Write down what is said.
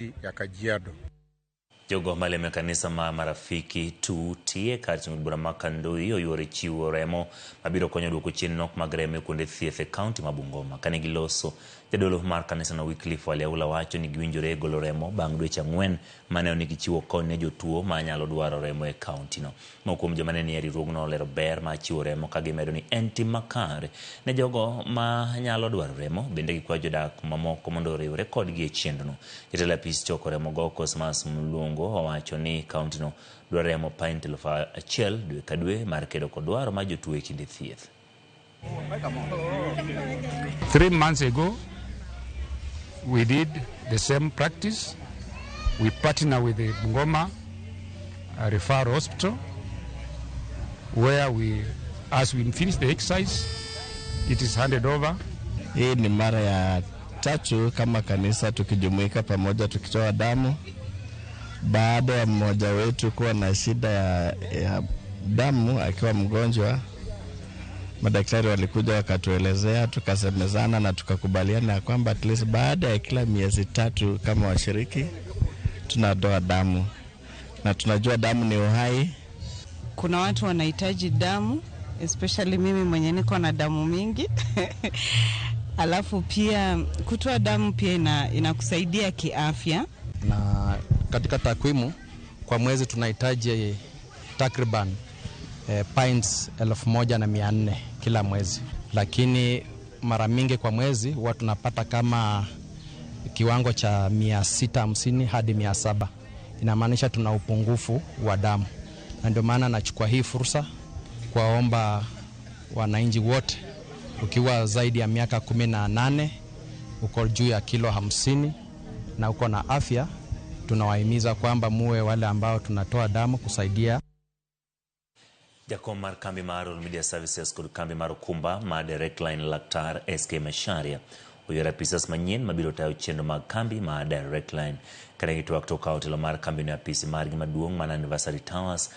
Ya Kajiado. Jogo malemo e kanisa ma Marafiki tu tie kar chungo bura ma Kandui oyuore chiwo remo mabiro konyo duoko chien nok mag remo e kuonde thieth e kaunti ma Bungoma. Kane giloso, jadolo mar kanisano Wycliffe Waliaula wacho ni giwinjore golo remo bang' dweche 4 mane ni gichiwo kony ne jotuo manyalo dwaro remo e kaunti no. Moko kuom joma ne nie riwruogno olero ber mar chiwo remo ka gimedo ni en tim makare ne jogo ma nyalo dwaro remo bende gikwayo jodak mamoko mondo oriwre kodgi e chenrono. Jatelo apis choko remo go Cosmas Mlungo owacho ni kaunti no dwaro remo pint 1000 dwe ka dwe mar kedo kod dwaro mar jotuo e kinde thieth. 3 months ago, we did the same practice. We partner with the Bungoma Referral Hospital, where we, as we finish the exercise, it is handed over. Hii ni mara ya tatu kama kanisa tukijumuika pamoja tukitoa damu baada ya mmoja wetu kuwa na shida ya damu akiwa mgonjwa. Madaktari walikuja wakatuelezea, tukasemezana na tukakubaliana ya kwamba at least baada ya kila miezi 3 kama washiriki tunatoa damu, na tunajua damu ni uhai. Kuna watu wanahitaji damu, especially mimi mwenye niko na damu mingi. Alafu pia kutoa damu pia inakusaidia kiafya. Na katika takwimu kwa mwezi tunahitaji takriban pints 1400 kila mwezi, lakini mara mingi kwa mwezi huwa tunapata kama kiwango cha 650 hadi 700. Inamaanisha tuna upungufu wa damu, na ndio maana nachukua hii fursa kuwaomba wananchi wote, ukiwa zaidi ya miaka 18, uko juu ya kilo 50 na uko na afya, tunawahimiza kwamba muwe wale ambao tunatoa damu kusaidia. Jakom mar kambi mar Royal Media Services kod kambi mar okumba mar Direct Line Laktar SK Macharia oyiero apisas manyien mabiro tayo chenro mag kambi mar Direct Line. Kane gitwak to okawo telo mar kambino e apisi margi maduong' man Anniversary Towers.